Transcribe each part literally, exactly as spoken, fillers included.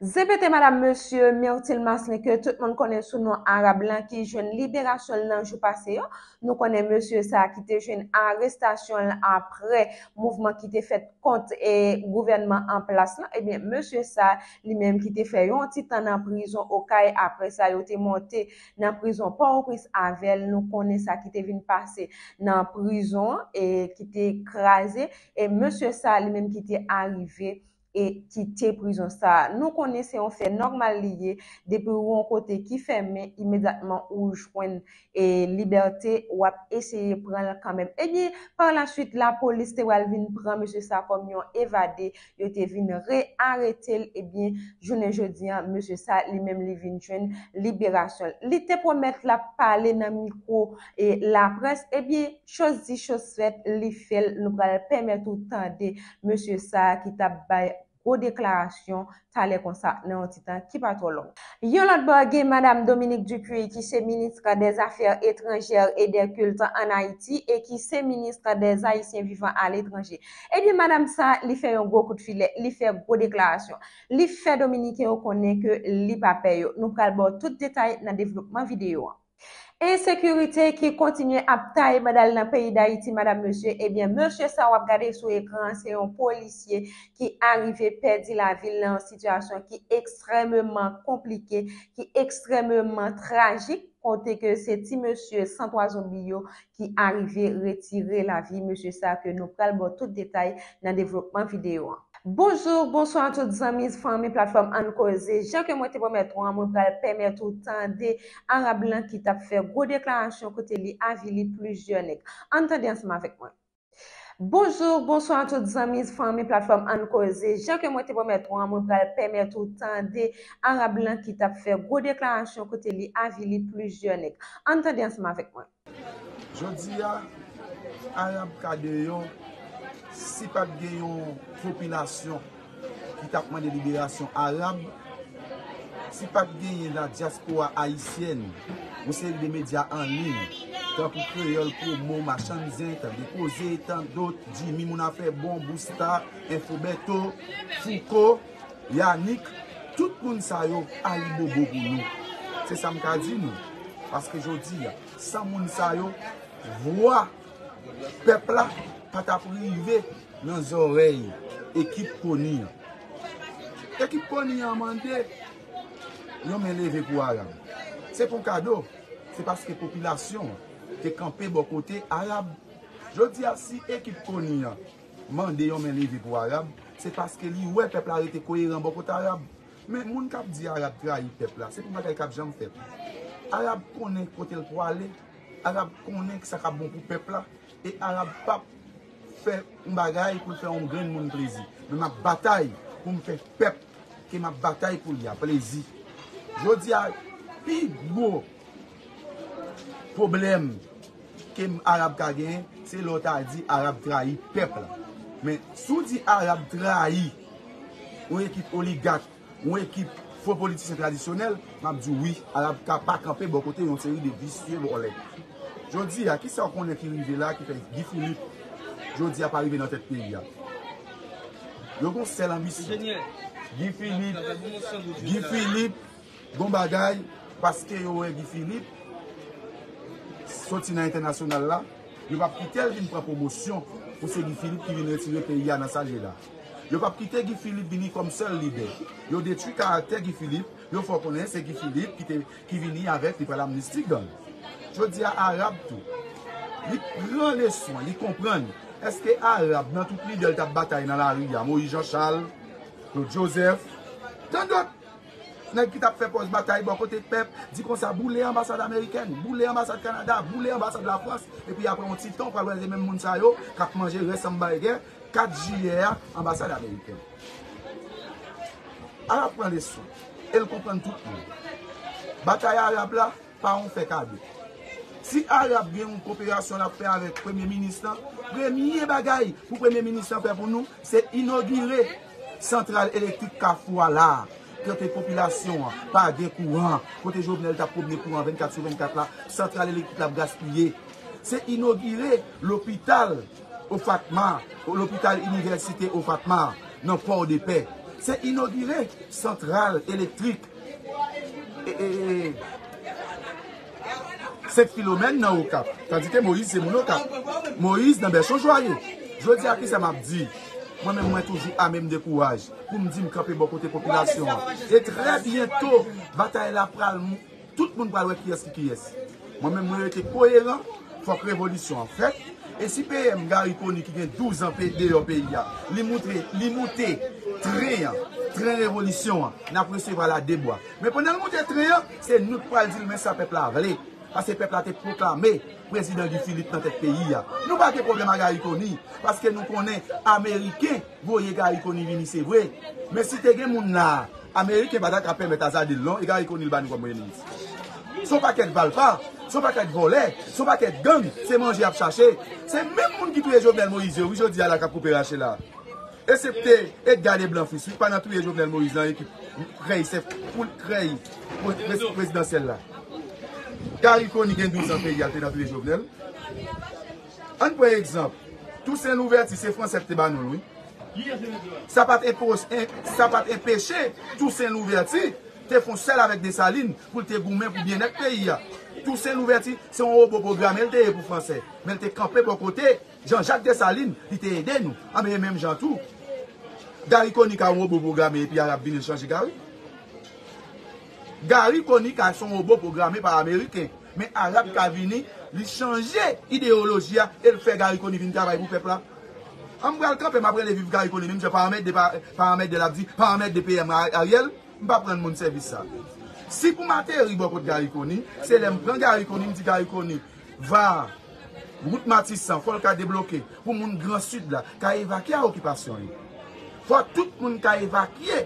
Zenpete madanm mesye Myrtil Marcelin ke tout moun konnen sou non Arab lan ki jwenn liberasyon l nan jou pase yo. Nou konnen mesye sa ki te jwenn arestasyon l apre mouvman ki te fèt kont e gouvènman an plas lan. Ebyen, mesye sa li menm ki te fè yon ti tan nan prizon Okay, apre sa yo te monte nan prizon Pòtoprens avè l. Nou konnen sa ki te vin pase nan prizon e ki te kraze. E mesye sa li menm ki te arive e kite prizon sa a. Nou konnen se yon fè nòmal li ye, depi ou yon kote ki fèmen, imedyatman ou jwenn e libète, w ap eseye pran l kanmenm. Ebyen, pa la swit, lapolis te pral vin pran mesye sa kòm yon evade, yo te vin re-arete l, ebyen, jounen jodi a, mesye sa li menm li vin jwenn liberasyon l. Li te pwomèt l ap pale nan mikwo e laprès, ebyen, choz di, choz fèt, li fè l. Nou pral pèmèt ou tande mesye sa a ki t ap bay gwo deklarasyon talè konsa nan yon ti tan ki pa twò long. Yon lòt bò, gen Madam Dominique Dupuy, ki se minis dèzafè etranjè e dè kilt ann Ayiti e ki se minis dèzayisyen vivan aletranje. Ebyen, madanm sa, li fè yon gwo kout filè, li fè gwo deklarasyon. Li fè Dominiken yo konnen ke li pa pè yo. Nou pral ba w tout detay nan devlopman videyo an. Ensekirite ki kontinye ap taye banda l nan peyi Dayiti, madanm, mesye. Ebyen, mesye sa w ap gade sou ekran an, se yon polisye ki arive pèdi lavi l nan yon sitiyasyon ki ekstrèmeman konplike, ki ekstrèmeman trajik, kote ke se ti mesye san twa zonbi yo ki arive retire lavi mesye sa ke nou pral ba w tout detay nan devlopman videyo an. Bonjou, bonswa tout zanmi, fanmi platfòm Ann Koze. Jan ke mwen te pwomèt ou an, mwen pral pèmèt ou tande Arab lan ki t ap fè gwo deklarasyon kote li avili plizyè nèg. Ann tande ansanm avèk mwen. Bonjou, bonswa tout zanmi, fanmi platfòm Ann Koze. Jan ke mwen te pwomèt ou an, mwen pral pèmèt ou tande Arab lan ki t ap fè gwo deklarasyon kote li avili plizyè nèg. Ann tande ansanm avèk mwen. Jodi a, Arab ka deyò, si pa t gen yon popilasyon ki t ap mande liberasyon Arab, si pa t genyen la dyaspora ayisyèn, yon seri de medya an liy, tankou Kreyòl Promo, Machann Zen, Tande Koze, e tan dòt, Jimmy Moun Afè Bon, Busta, Info Beto, Fouco, Yanick, tout moun sa yo ayibobo pou nou. Se sa m ka di nou. Paske jodi a, san moun sa yo, vwa pèp la pa t ap rive nan zòrèy ekip Koni an. Ekip Koni an mande yon men leve pou Arab. Se pa yon kado, se paske popilasyon an te kanpe bò kote Arab. Jodi a, si ekip Koni an mande yon men leve pou Arab, se paske li wè pèp la rete koyeran bò kote Arab. Men moun k ap di Arab trayi pèp la, se pou bagay k ap janm fèt. Arab konnen kote l pwale, Arab konnen sa k ap bon pou pèp la, e Arab p ap fè yon bagay pou l fè yon grenn moun plezi. Men m ap batay pou m fè pèp ke m ap batay pou li a plezi. Jodi a, pi gwo pwoblèm ke Arab ka genyen, se lè w ta di Arab trayi pèp la. Men, si w di Arab trayi yon ekip oligak, yon ekip fo politisyen tradisyonèl, m ap di w wi, Arab ka pa kanpe bò kote yon seri de visye vòlè. Jodi a, kisa w konnen ki rive la ki fè Guy Philippe jodi a pa rive nan tèt peyi a? Yo gon sèl anbisyon. Guy Philippe, Guy Philippe, gon bagay, paske yo wè Guy Philippe soti nan entènasyonal la, yo p ap kite l vin pran pwomosyon pou se Guy Philippe ki vin retire peyi a nan sa l ye la. Yo p ap kite Guy Philippe vini kòm sèl lidè. Yo detwi karaktè Guy Philippe, yo fè w konnen se Guy Philippe ki te, ki vini avèk li pral amnisti gang. Jodi a, Arab tou, li pran leson, li konprann. Èske Arab, nan tout lidè l t ap batay nan lari a, Moïse Jean Charles, Claude Joseph, tan dòt, nèg ki t ap fè pòz batay bò kote pèp, di konsa, boule anbasad amerikèn, boule anbasad Kanada, boule anbasad Lafrans, epi apre yon ti tan, w pral wè se menm moun sa yo k ap manje rès anbègè kat jiyè a, anbasad amerikèn. Arab pran leson, e l konprann tout moun. Batay Arab la, pa yon fè kado. Si Arab gen yon koperasyon l ap fè avèk premye minis lan, premye bagay pou premye minis lan fè pou nou, se inogire santral elektrik Kafou a la a, kote popilasyon an pa gen kouran, kote Jovenel t ap pwomne kouran vennkat sou vennkat la, santral elektrik la ap gaspiye. Se inogire lopital Ofatma, lopital inivèsite Ofatma nan Pòdepè. Se inogire santral elektrik e, e, e, Sent Filomèn nan Okap. Tandike Moyiz se moun Okap. Moyiz nan Bèchon Jwaye. Jodi a, kisa m ap di? Mwen menm, mwen toujou ame m de kouraj pou m di m kanpe bò kote popilasyon an. E trè byento, batay la pral mou- Tout moun pral wè kiyès ki kiyès. Mwen menm, mwen rete koyeran, fòk revolisyon an fèt. E si P M Garry Conille ki gen douz an pe deyò peyi a, li moutre, li moute tren an, tren revolisyon an, n ap resevwa l a de bra. Men pandan l moute tren an, se nou k pral di l men sa pèp la vle. Paske pèp la te pwoklame prezidan Guy Philippe nan tèt peyi a. Nou pa gen pwoblèm a Garry Conille, paske nou konnen ameriken voye Garry Conille vini, se vre. Men si te gen moun la a, ameriken pa ta ka pèmèt Azadel non, e Garry Conille l ba nou kòm premye minis. Se yon pakèt valpa, se yon pakèt vòlè, se yon pakèt gang, se manje y ap chache. Se menm moun ki touye Jovenel Moïse yo, wi, jodi a la k ap koupe rache la. Esepte Edgar Leblanc Fils, wi, pa nan touye Jovenel Moïse nan ekip krèy sèf, pou krèy pre- pre- prezidansyèl la. Garry Conille gen douz an peyi a, l te nan touye Jovenel. Ann pran egzanp, Toussaint Louverture se fransè k te ba nou l, wi. Sa pa t enpo- en- sa pa t enpeche Toussaint Louverture te fon sèl avèk Desalin pou l te goumen pou byennèt peyi a. Toussaint Louverture se yon wobo pwograme l te ye pou fransè, men l te kanpe bò kote Jean Jacques Dessalines, li te ede nou. Anben, e menm jan tou, Garry Conille ka yon wobo pwograme epi Arab vini l chanje Garry. Garry Conille ka se yon wobo pwograme pa Ameriken, men Arab ka vini, li chanje ideyoloji a e l fè Garry Conille vin travay pou pèp la. An m pral kanpe, m ap rele viv Garry Conille, menm jan pa anmède, pa, pa anmède l ap di, pa anmède P M Ariel, m pa pran moun sèvis sa. Si pou m ateri bò kot Garry Conille, se lè m pran Garry Conille, m di Garry Conille, va, wout Matisan, fò l ka debloke pou moun Gran Sid la ka evakye a okipasyon yo. Fò tout moun ka evakye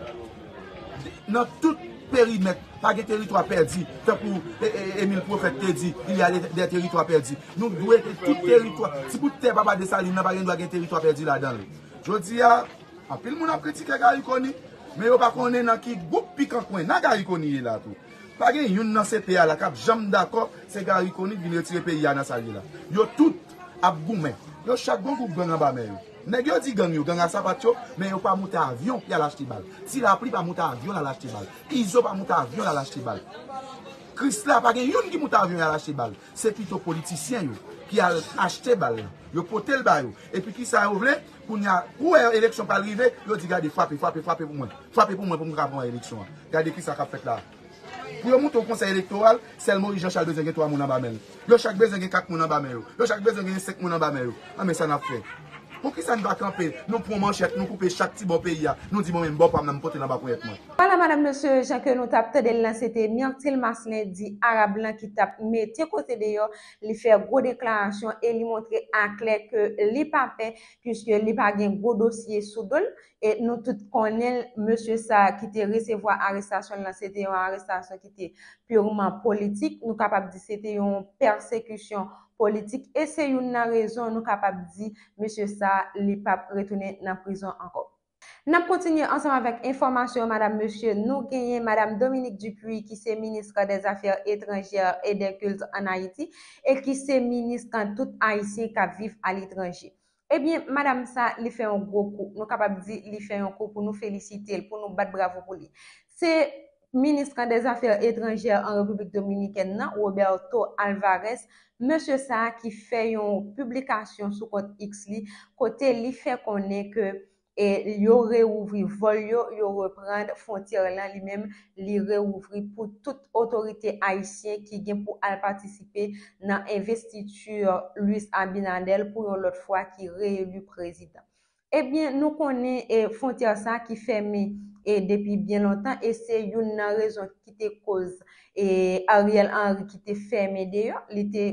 nan tout perimèt. Pa gen teritwa pèdi. Tankou e, e, Emile Prophète te di, il y a des, des territoires perdus. Nou dwe ke tout teritwa, ti bout tè papa Desalin nan pa gen dwa gen teritwa pèdi ladan l. Jodi a, anpil moun ap kritike Garry Conille, men yo pa konnen nan ki gwoup pikankwen nan Garry Conille ye la tou. Pa gen youn nan C P A la k ap janm dakò se Garry Conille k vin retire peyi a nan sa l ye la. Yo tout ap goumen. Yo chak gon gwoup gang anba men yo. Nèg yo di gang yo, gang a sapat yo, men yo pa moute avyon y al achte bal. Ti Lapli pa moute avyon l al achte bal. Izo pa moute avyon l al achte bal. Krisla pa gen youn ki moute avyon y al achte bal. Se pito politisyen yo ki al achte bal lan. Yo pote l ba yo. Epi kisa yo vle? Kounye a, kou wè eleksyon pral rive, yo di gade frape, frape, frape pou mwen. Frape pou mwen pou m ka pran eleksyon an. Gade kisa k ap fèt la. Pou yo monte yon konsèy elektoral, sèl Moïse Jean Charles bezwen gen twa moun anba men l. Yo chak bezwen gen kat moun anba men yo. Yo chak bezwen gen senk moun anba men yo. Anben sa n ap fè. Poukisa n pa kanpe, nou pran manchèt, nou koupe chak ti bò peyi a, nou di mwen menm bò pa m nan m pote l anba ponyèt mwen. Vwala, madanm, mesye, jan ke nou t ap tande l lan, se te Myrtil Marcelin, di Arab lan, ki t ap mete kote deyò, li fè gwo deklarasyon e li montre aklè ke li pa pè, piske li pa gen gwo dosye sou do l. E nou tout konnen l, mesye sa a ki te resevwa arestasyon l lan, se te yon arestasyon ki te piman politik. Nou kapab di se te yon pèsekisyon politik. E se youn nan rezon nou kapab di mesye sa a, li p ap retounen nan prizon ankò. N ap kontinye ansanm avèk enfòmasyon, madanm, mesye. Nou genyen madanm Dominique Dupuy, ki se ministre des Affaires étrangères et des Cultes en Haïti, e ki se minis tout Ayisyen k ap viv aletranje. Ebyen, madanm sa, li fè yon gwo kou. Nou kapab di li fè yon kou pou nou felisite l, pou nou bat bravo pou li. Se minis des Affaires étrangères an Repiblik Dominikèn nan, Roberto Alvarez, mesye sa a ki fè yon piblikasyon sou kont X li, kote li fè konnen ke e yo reouvri vòl yo, yo reprann fwontyè lan, li menm li reouvri pou tout otorite ayisyen ki gen pou al patisipe nan envestiti Luis Abinader pou yon lòt fwa ki reeli prezidan. Ebyen, nou konnen e fwontyè sa ki fèmen e depi byen lontan, e se youn nan rezon ki te koz e Ariel Henry ki te fèmen deyò, li te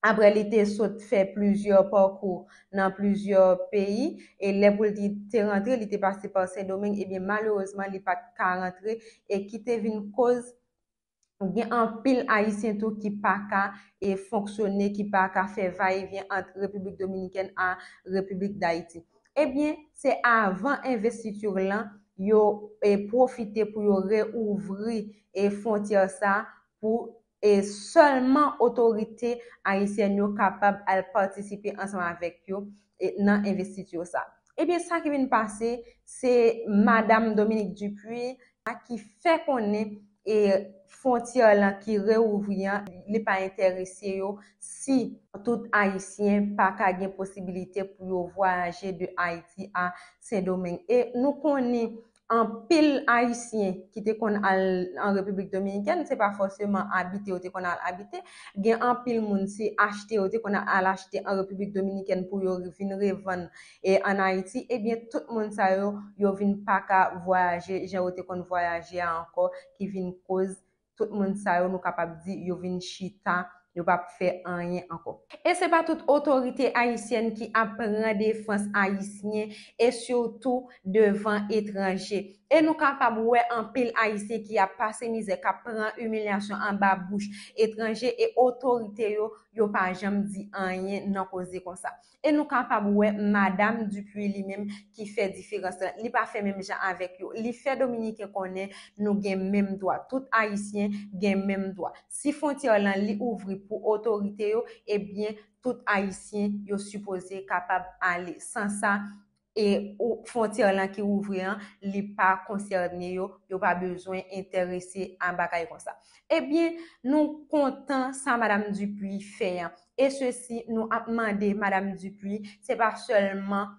Apre li te sot fè plizyè pakou nan plizyè peyi, e lè pou li te rantre, li te pase pa Sendomeng, ebyen, malerezman, li pa t ka rantre, e ki te vin koz gen anpil Ayisyen tou ki pa ka e fonksyone, ki pa ka fè vayevyen ant Repiblik Dominikèn a Repiblik Dayiti. Ebyen, se avan envestiti lan, yo e pwofite pou yo reouvri e fwontyè sa pou e sèlman otorite ayisyèn yo kapab al patisipe ansanm avèk yo e nan envestiti sa. Ebyen, sa ki vin pase, se Madanm Dominique Dupuy ki fè konnen e fwontyè lan ki reouvri an, li pa enterese yo si tout Ayisyen pa ka gen posibilite pou yo vwayaje de Ayiti a Sendomeng. E nou konnen anpil Ayisyen ki te konn al an Repiblik Dominikèn, se pa fòseman abite yo te konn al abite. Gen anpil moun, se achte yo te konn al achte an Repiblik Dominikèn pou yo vin revann e ann Ayiti. Ebyen, tout moun sa yo, yo vin pa ka vwayaje jan yo te konn vwayaje a ankò, ki vin koz tout moun sa yo, nou kapab di, yo vin chita, yo p ap fè anyen ankò. E se pa tout otorite ayisyèn ki ap pran defans Ayisyen, e sitou devan etranje. E nou kapab wè anpil Ayisyen ki ap pase mizè, k ap pran imilyasyon anba bouch etranje, e otorite yo, yo pa janm di anyen nan koze konsa. E nou kapab wè Madanm Dupuy li menm ki fè diferans lan. Li pa fè menm jan avèk yo. Li fè Dominiken konnen nou gen menm dwa. Tout Ayisyen gen menm dwa. Si fwontyè lan li ouvri pou otorite yo, ebyen, tout Ayisyen yo sipoze kapab ale. San sa, e fwontyè lan ki ouvri an, li pa konsène yo, yo pa bezwen enterese a bagay konsa. Ebyen, nou kontan sa Madanm Dupuy fè an. E sesi, nou ap mande Madanm Dupuy, se pa sèlman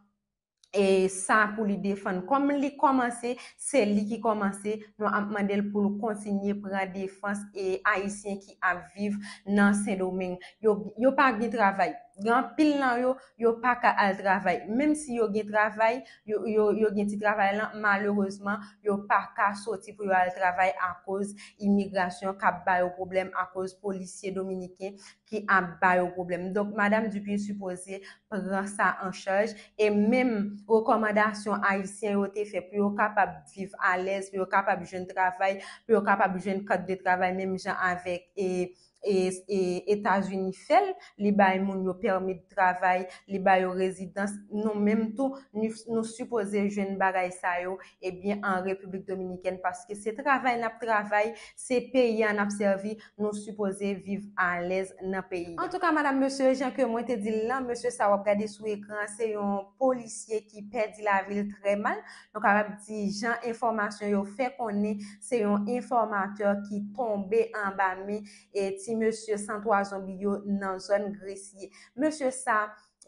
e sa pou li defann. Kòm li kòmanse, se li ki kòmanse, nou ap mande l pou l kontinye pran defans e Ayisyen ki ap viv nan Sendomeng. Yo, yo pa gen travay. Gen anpil nan yo, yo pa ka al travay. Menm si yo gen travay, yo, yo, yo gen ti travay lan, malerezman, yo pa ka soti pou yo al travay akoz imigrasyon k ap ba yo pwoblèm, akoz polisye dominiken ki ap ba yo pwoblèm. Donk, Madanm Dupuy sipoze pran sa an chaj. E menm rekòmandasyon Ayisyen yo te fè pou yo kapab viv alèz, pou yo kapab jwenn travay, pou yo kapab jwenn kat de travay, menm jan avèk e, e, e Etazini fè l, li bay moun yo pèmi de travay, li ba yo rezidans. Nou menm tou, nou, nou sipoze jwenn bagay sa yo, ebyen, an Repiblik Dominikèn, paske se travay n ap travay, se peyi a n ap sèvi, nou sipoze viv alèz nan peyi a. Antouka, madanm, mesye, jan ke mwen te di l lan, mesye sa w ap gade sou ekran an, se yon polisye ki pèdi lavi l trè mal. Nou kapab di, jan enfòmasyon yo fè konnen, se yon enfòmatè ki tonbe anba men e ti mesye san twa zonbi yo nan zòn Gresye. Mesye sa,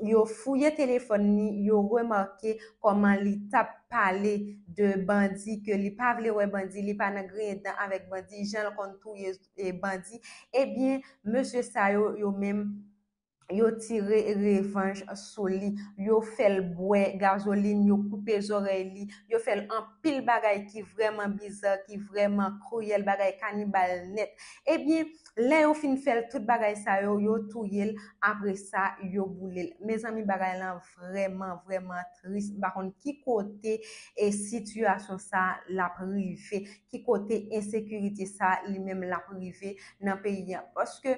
yo fouye telefòn li, yo remake kòman li t ap pale de bandi, ke li pa vle wè bandi, li pa nan griyen dan avèk bandi, jan l konn touye e bandi. Ebyen, mesye sa yo, yo menm, yo tire revanj sou li. Yo fè l bwè gazolin, yo koupe zòrèy li, yo fè l anpil bagay ki vrèman biza, ki vrèman kriyèl, bagay kanibal nèt. Ebyen, lè yo fin fè l tout bagay sa yo, yo touye l, apre sa, yo boule l. Mezanmi, bagay lan vrèman, vrèman tris. M pa konn ki kote e sitiyasyon sa l ap rive, ki kote ensekirite sa li menm l ap rive nan peyi a. Paske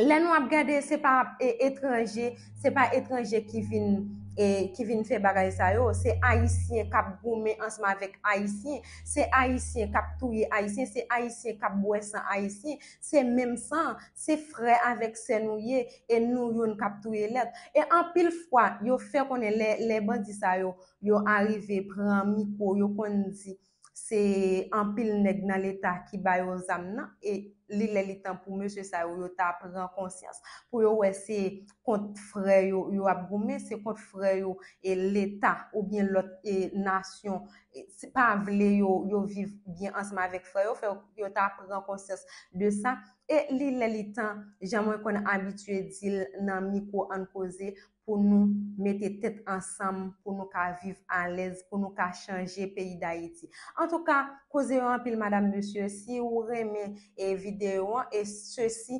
lè nou ap gade, se pa e, etranje, se pa etranje ki vin, e, ki vin fè bagay sa yo, se Ayisyen k ap goumen ansanm avèk Ayisyen, se Ayisyen k ap touye Ayisyen, se Ayisyen k ap bwè san Ayisyen, se menm san, se frè avèk sè nou ye, e nou youn k ap touye lòt. E anpil fwa, yo fè konnen lè, lè bandi sa yo, yo arive pran mikwo, yo konn di, se anpil nèg nan leta ki ba yo zam nan, e li lè li tan pou mesye sa yo, yo ta pran konsyans, pou yo wè se kont frè yo, yo ap goumen, se kont frè yo, e leta oubyen lòt, e nasyon, e, si pa vle yo, yo viv byen ansanm avèk frè yo, fè yo ta pran konsyans de sa. E li lè li tan, jan mwen konn abitye di l nan mikwo Ann Koze, pou nou mete tèt ansanm, pou nou ka viv alèz, pou nou ka chanje peyi Dayiti. Antouka, koze yo anpil, madanm, mesye. Si ou renmen, e, videyo an, e sesi,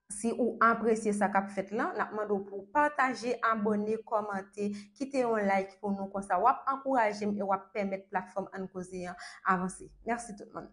si ou apresye sa k ap fèt lan, n ap mande w pou w pataje, abòne, kòmante, kite yon like pou nou, konsa w ap ankouraje m e w ap pèmèt platfòm Ann Koze an avanse. Mèsi tout moun.